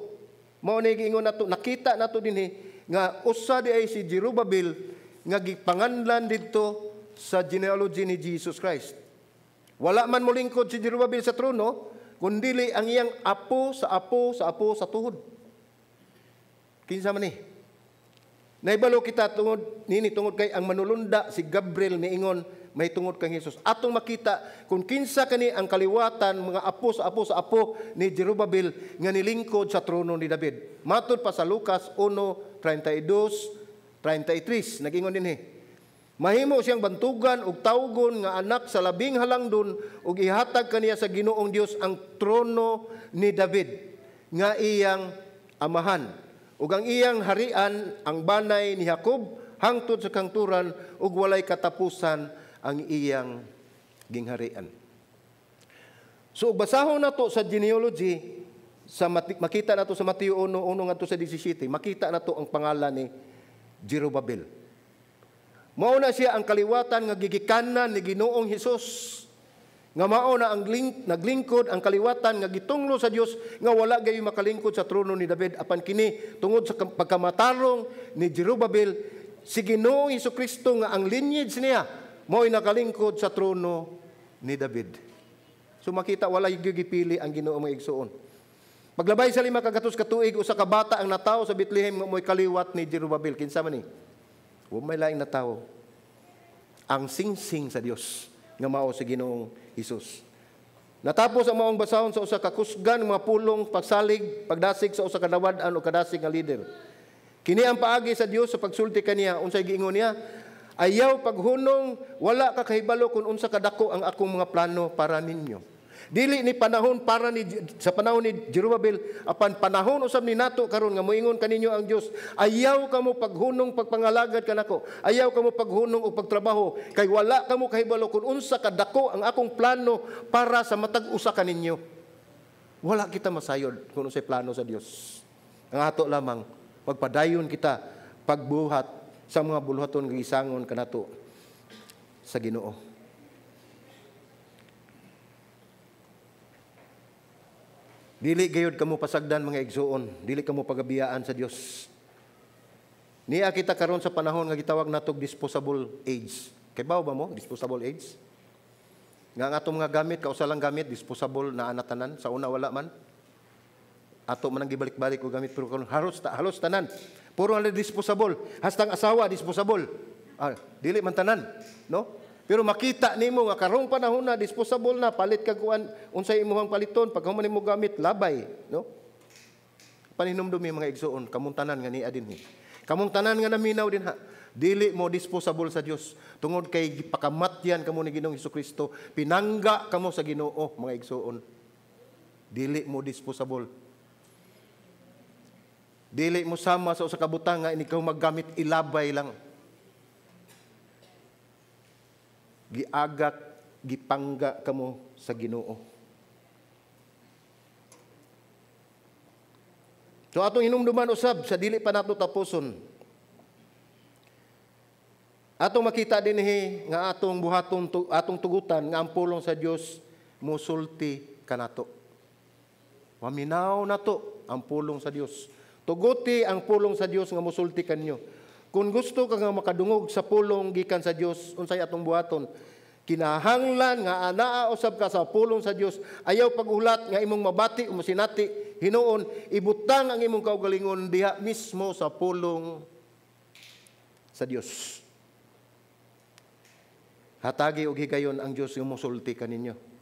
Mao ni giingon nato, nakita nato dinhi nga usa di ay si Zerubabel nga gipanganlan didto sa genealogy ni Jesus Christ. Wala man molingkod si Zerubabel sa trono, kundili ang iyang apo sa apo sa apo sa tuhod. Kinsa man ni? Naibalo kita tungod nini tungod kay ang manulunda si Gabriel miingon may tungod kang Hesus. Atong makita kung kinsa kani ang kaliwatan mga apo sa apo sa apo ni Zerubabel nga nilingkod sa trono ni David. Matud pa sa Lucas 1:32-33 nag-ingon dinhi. Mahimo siyang bantugan og tawgon nga anak sa labing halangdon ug ihatag kaniya sa Ginoong Dios ang trono ni David nga iyang amahan. Ug ang iyang harian ang banay ni Jacob hangtod sa kangturan ug walay katapusan ang iyang gingharian. So basahon nato sa genealogy sa makita nato sa Mateo 1:1 ngadto sa 17, makita nato ang pangalan ni Jerubabel. Mao na siya ang kaliwatan nga gigikanan ni Ginoong Hesus. Nga mao na ang naglingkod ang kaliwatan nga gitunglo sa Dios nga wala gayoy makalingkod sa trono ni David apan kini tungod sa pagkamatarong ni Jerubabel, si Ginoong Hesukristo nga ang lineage niya mao'y nakalingkod sa trono ni David. So makita wala gipili ang Ginoo, mga igsuon. Paglabay sa 500 ka tuig, usa ka bata ang natawo sa Bethlehem nga mo'y kaliwat ni Jerubabel. Kinsa man ni? Wa may laing natawo. Ang singsing sa Dios nga mao si Ginoong Hesus. Natapos ang maong basahon sa usa ka kusgan mga pulong pagsalig, pagdasig sa usa ka nawad-an o kadasig nga leader. Kini ang paagi sa Dios sa pagsulti kaniya. Unsay giingon niya? Ayaw paghunong, wala ka kahibalo kung unsa kadako ang akong mga plano para ninyo. Dili ni panahon para ni sa panahon ni Jerubabel, apan panahon usab ni nato karon nga moingon kaninyo ang Dios, ayaw kamo paghunong pagpangalagad kanako, ayaw kamo paghunong og pagtrabaho kay wala kamo kahibalo kung unsa kadako ang akong plano para sa matag usa kaninyo. Wala kita masayod kung unsay plano sa Dios. Ang ato lamang magpadayon kita pagbuhat sa mga buluhaton nga gisangon kanato sa Ginoo. Dili gayud kamo pasagdan, mga igsuon, dili kamo pagabiyaan sa Dios. Niya kita karon sa panahon nga gitawag natog disposable age. Kay bawo ba mo disposable age? Nga ang atong mga gamit, kausa lang gamit disposable na anatanan, sa una wala man. Ato man ang gibalik-balik og gamit pero karon halos tanan. Puro ang disposable, hastang asawa disposable. Dili man tanan, no? Pero makita nimo nga karong panahon na disposable na, palit kag kuan unsay imong paliton pag human nimo gamit labay, no? Paninumdumi, mga igsuon, kamong tanan nga niya dinhi. Kamong tanan nga naminaw dinha. Dili mo disposable sa Dios tungod kay gipakamatyan kamo ni Ginoong Hesukristo, pinangga kamo sa Ginoo, mga igsuon. Dili mo disposable. Dili mo sama sa usa ka butang nga ikaw maggamit ilabay lang. Giagak, gipangga kamo sa Ginoo. So atong hinumduman usab sa dili pa nato tapuson. Atong makita dinhi nga atong buhaton atong tugutan nga ang pulong sa Dios musulti kanato. Paminaw nato ang pulong sa Dios. Tuguti ang pulong sa Dios nga musulti kanyo. Kung gusto ka nga makadungog sa pulong gikan sa Dios, unsay atong buhaton? Kinahanglan nga anaa usab ka sa pulong sa Dios. Ayaw paghulat nga imong mabati o masinati hinuon, ibutang ang imong kaugalingon diha mismo sa pulong sa Dios. Hatagi og higayon ang Dios nga mosulti kaninyo.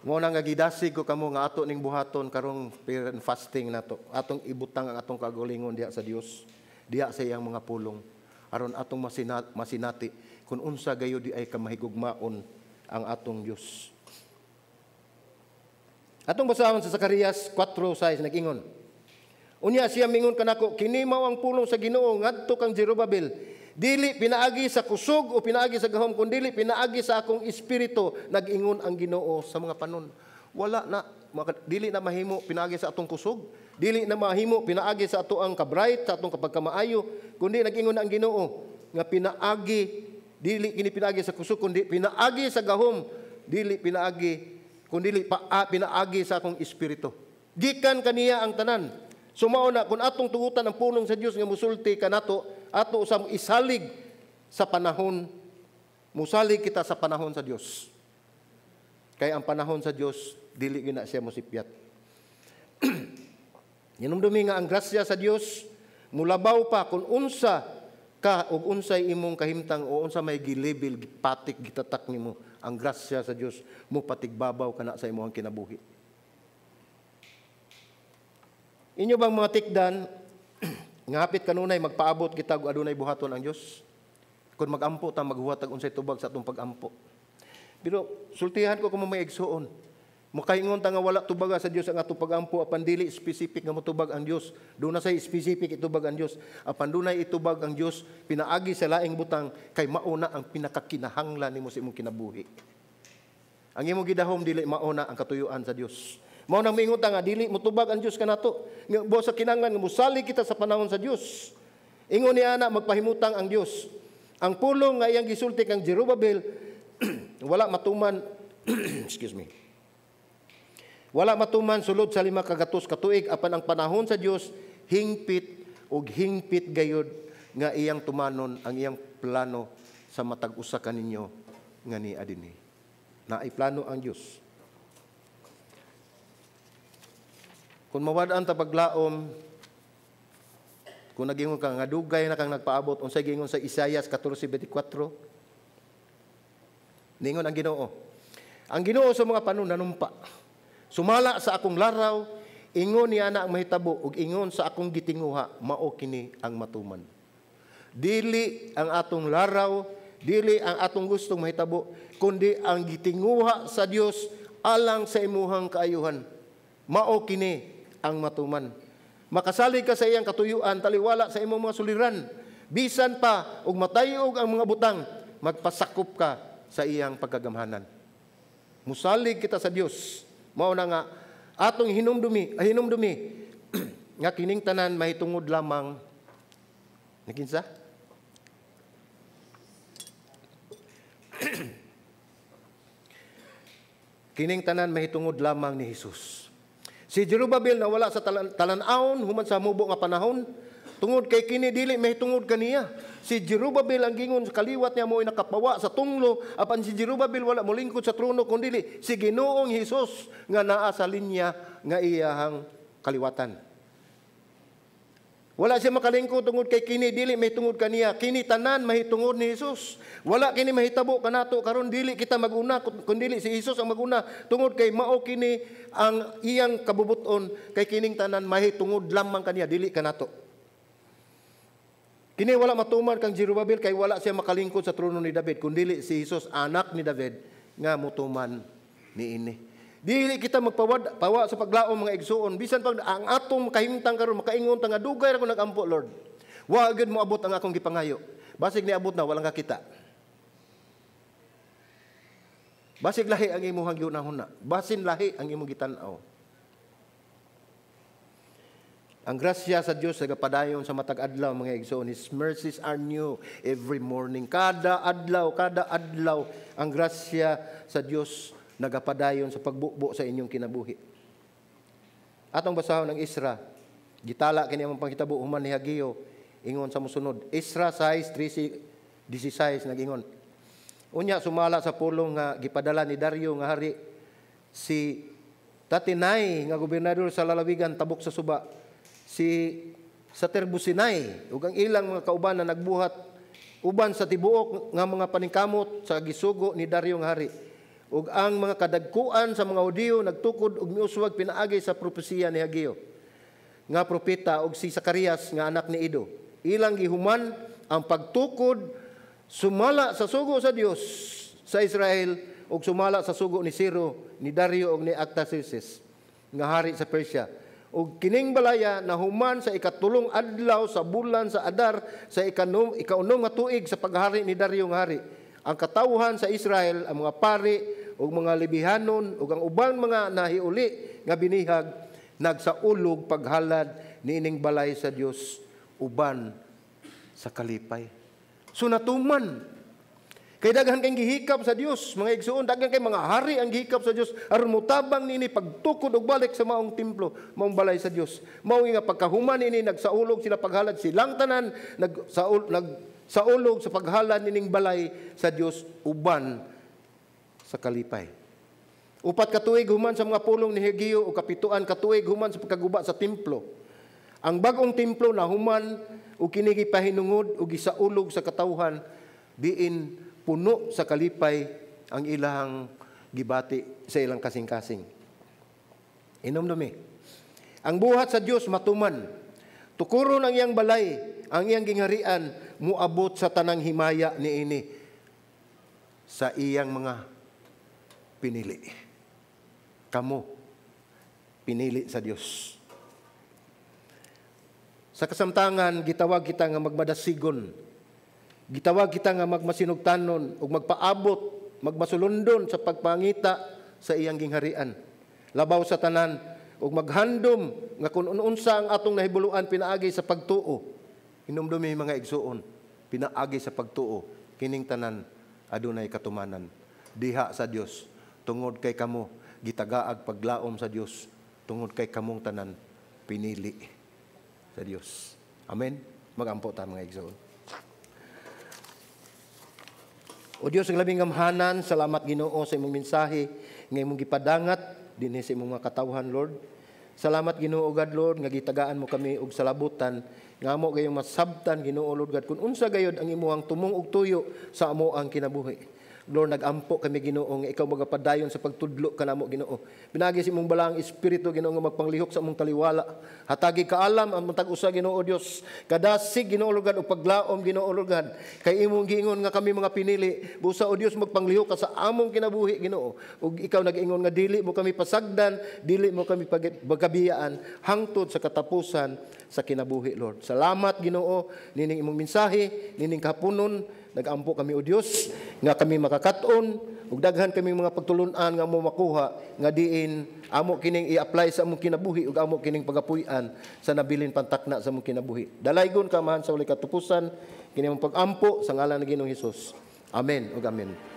Mao na nga gidasig ko kamo nga ato ning buhaton karong prayer and fasting nato. Atong ibutang ang atong kaugalingon diha sa Dios, diha sa iyang mga pulong, aron atong masinati kung unsa gayud di ay kamahigugmaon ang atong Dios. Atong basahon sa Zacarias 4:6 nag-ingon. Unya siya mingon kanako, kini mao ang pulong sa Ginoo ngadto kang Jerubabel. Dili pinaagi sa kusog o pinaagi sa gahom, kundi pinaagi sa akong espiritu, nag-ingon ang Ginoo sa mga panon. Wala na, dili na mahimo pinaagi sa atong kusog, dili na mahimo pinaagi sa ato ang kabright, sa atong kapagkamaayo, kundi nag-ingon ang Ginoo nga pinaagi, dili kini pinaagi sa kusog, kundi pinaagi sa gahom, dili pinaagi, kundi pinaagi sa akong espiritu. Gikan kaniya ang tanan. Sumao na kung atong tugutan ang pulong sa Dios nga musulti kanato, ato usab isalig sa panahon, musalig kita sa panahon sa Dios. Kay ang panahon sa Dios dili gyud na siya mosipyat. Hinumdumi nga ang grasya sa Dios mulabaw pa kung unsa ka og unsay imong kahimtang o unsa may gilabel, gipatik, gitatak nimo. Ang grasya sa Dios mopatigbabaw kana sa imong kinabuhi. Inyo bang mga tikdan nga hapit kanunay magpaabot kita og adunay buhaton ang Dios? Kung magampo ta maghuwat og unsay tubag sa atong pagampo. Pero sultihan ko kung may igsuon, Makaingon ta nga wala tubaga sa Dios ang atong pagampo, apan dili specific nga motubag ang Dios. Duna say specific itubag ang Dios. Apan dunay itubag ang Dios pinaagi sa laing butang kay mauna ang pinakakinahanglan nimo sa imong kinabuhi. Ang imong gidahom dili mauna ang katuyuan sa Dios. Mao nang miingon ta nga dili motubag ang Dios kanato. Nga sa kinahanglan nga mosalig kita sa panahon sa Dios. Ingon niya na magpahimutang ang Dios. Ang pulong nga iyang gisulti kang Jerubabel wala matuman, excuse me. Wala matuman sulod sa 500 ka tuig, apan ang panahon sa Dios hingpit og hingpit gayod nga iyang tumanon ang iyang plano sa matag usa kaninyo nga niya dinhi. Naay plano ang Dios. Kung mawad-an ta paglaom, kung nagingon ka nga dugay na kang nagpaabot, unsay giingon sa Isaias 14:24? Ningon ang Ginoo. Ang Ginoo sa mga panon nanumpa. Sumala sa akong laraw, ingon niya na ang mahitabo, ug ingon sa akong gitinguha, mao kini ang matuman. Dili ang atong laraw, dili ang atong gustong mahitabo, kundi ang gitinguha sa Dios alang sa imuhang kaayuhan. Mao kini ang matuman. Makasalig ka sa iyang katuyuan, taliwala sa imong mga suliran. Bisan pa og matayog ang mga butang, magpasakop ka sa iyang pagkagamhanan. Musalig kita sa Dios. Mao na nga atong hinumdumi nga kining tanan mahitungod lamang ni kinsa? Kining tanan mahitungod lamang ni Hesus. Si Jerubabel nawala sa talan-awon human sa mubo nga panahon tungod kay kini dili mahitungod kaniya. Si Jerubabel ang gingon sa kaliwat niya mo'y nakapawa sa tunglo, apan si Jerubabel wala molingkod sa trono kundi si Ginoong Hesus nga naa sa linya nga iyahang kaliwatan. Wala siya makalingkod tungod kay kini dili mahitungod kaniya. Kini tanan mahitungod ni Hesus. Wala kini mahitabo kanato karon, dili kita maguna kundi si Hesus ang maguna tungod kay mao kini ang iyang kabubuton, kay kining tanan mahitungod lamang kaniya, dili kanato. Kini wala matuman kang Jerubabel kay wala siya makalingkod sa trono ni David kundi si Hesus anak ni David nga mutuman niini. Dili kita magpawad pawa sa paglaom, mga igsuon, bisan pag ang atong kahimtang karon makaingon ta nga dugay ra ko nagampo, Lord. Wa gyud moabot ang akong gipangayo. Basig niabot na walang kakita. Basig lahi ang imong gihunahuna. Basin lahi ang imong gitan-aw. Ang grasya sa Dios nagapadayon sa matag adlaw, mga igsoon. His mercies are new every morning. Kada adlaw ang grasya sa Dios nagapadayon sa pagbubo sa inyong kinabuhi. Atong basahon ang Isra. Gitala kini ang panghitabo human ni Hageo. Ingon sa mosunod. Isra 6:16 nag-ingon. Unya sumala sa pulong nga gipadala ni Dario nga hari si Tatinay nga gobernador sa lalawigan tabok sa suba, si Saterbusinay ug ang ilang mga kauban na nagbuhat uban sa tibuok nga mga paningkamot sa gisugo ni Dario nga hari. Ug ang mga kadagkuan sa mga Hudiyo nagtukod og miuswag pinaagi sa propesiya ni Hageo nga propeta ug si Zacarias nga anak ni Ido. Ilang gihuman ang pagtukod sumala sa sugo sa Dios sa Israel ug sumala sa sugo ni Ciro, ni Dario ug ni Artaxerxes nga hari sa Persia. Ug kining balaya nahuman sa ikatulong adlaw sa bulan sa Adar sa ikaunom nga tuig sa paghari ni Dario nga hari. Ang katawhan sa Israel, ang mga pari ug mga libihanon ug ang ubang mga nahiuli nga binihag nagsaulog paghalad niining balay sa Dios uban sa kalipay. So natuman. Kay daghan kay gihikap sa Dios, mga igsuon, daghan kay mga hari ang gihikap sa Dios aron motabang niini pagtukod og balik sa maong templo, maong balay sa Dios. Mao nga pagkahuman niini nagsaulog sila paghalad, silang tanan nagsaulog sa paghalad nining balay sa Dios uban sa kalipay. 4 ka tuig human sa mga pulong ni Hageo o 7 ka tuig human sa pagkaguba sa templo. Ang bag-ong templo nahuman ug kini gipahinungod ug gisaulog sa katawhan diin puno sa kalipay ang ilang gibati sa ilang kasing-kasing. Inomdumi. Ang buhat sa Dios matuman. Tukuron ang iyang balay, ang iyang gingharian, muabot sa tanang himaya niini sa iyang mga pinili. Kamo pinili sa Dios. Sa kasamtangan, gitawag kita nga magmadasigon. Gitawag kita nga magmasinugtanon ug magpaabot, magmasulundon sa pagpangita sa iyang gingharian. Labaw sa tanan ug maghandom nga kung unsa ang atong nahibuluan pinaagi sa pagtuo. Hinumdumi, mga igsuon, pinaagi sa pagtuo kining tanan adunay katumanan diha sa Dios, tungod kay kamo gitagaag paglaom sa Dios, tungod kay kamong tanan pinili sa Dios. Amen. Magampo ta, mga igsoon. O Dios, ang labing gamhanan, salamat, Ginoo, sa imong mensahe nga imong gipadangat dinhi sa imong mga katawhan, Lord. Salamat, Ginoo God, Lord, nga gitagaan mo kami og salabutan nga amo gayong masabtan, Ginoo Lord God, kung unsa gayod ang imuhang tumong og tuyo sa amo ang kinabuhi. Lord, nagampo kami, Ginoo, nga ikaw magapadayon sa pagtudlo kanamo, Ginoo. Pinaagi sa imong balaang espiritu, Ginoo, nga magpanglihok sa among taliwala. Hatagi kaalam ang matag usa, Ginoo Dios. Kadasig, Ginoo Lord God, ug paglaom, Ginoo Lord God. Kay imong giingon nga kami mga pinili. Busa, o Dios, magpanglihok ka sa among kinabuhi, Ginoo. Ug ikaw nag-ingon nga dili mo kami pasagdan, dili mo kami pagkabiyaan hangtod sa katapusan sa kinabuhi, Lord. Salamat, Ginoo, nining imong mensahe, nining kahaponon. Nagampo kami, o Dios, nga kami makakat-on ug daghan kami mga pagtulun-an nga amo makuha nga diin amo kining i-apply sa among kinabuhi ug amo kining pagapuy-an sa nabilin pantakna sa among kinabuhi. Dalaygon ka, Amahan, sa walay katapusan. Kini among pag-ampo sa ngalan ng Ginoong Hesus. Amen ug amen.